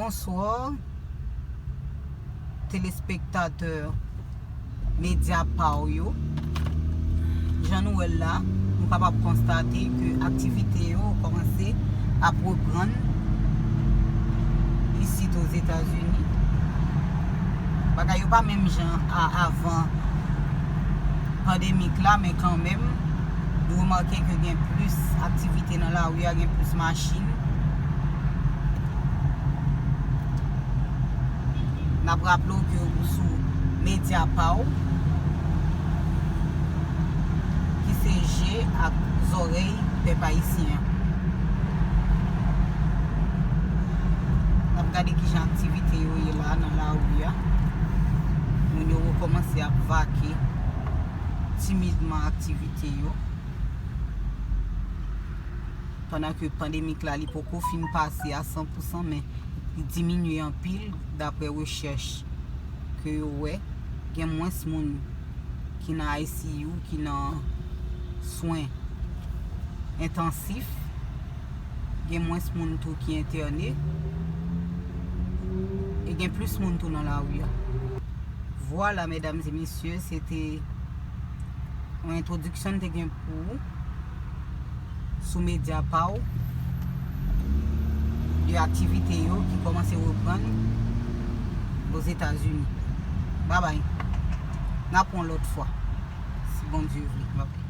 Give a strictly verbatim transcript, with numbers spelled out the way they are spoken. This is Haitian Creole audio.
Bonswa, telespektatè Medya Paw yo. Jan nou wè l la, nou kapab konstate ke aktivite yo kòmanse ap reprann isit Ozetazini. Bagay yo pa menm jan a avan pandemik la, men kanmenm, nou remake ke gen plis aktivite nan lari a, gen plis machin. N ap raple w ke ou sou Medya Paw, ki se je ak zòrèy pèp ayisyen an. N ap gade kijan aktivite yo ye la nan lari a. Moun yo rekòmanse ap vake timidman aktivite yo. Pandan ke pandemik la, li poko fin pase a san pou san, men li diminye anpil, daprè rechèch ke yo wè. Gen mwens moun ki nan I C U, ki nan swen entansif, gen mwens moun tou ki entène, e gen plis moun tou nan lari a. Vwala, medam e mesye, se te yon entwodiksyon n te gen pou ou sou Medya Paw, de aktivite yo ki kòmanse reprann Ozetazini. Babay. N ap wè yon lòt fwa, si Bondye vle. Babay.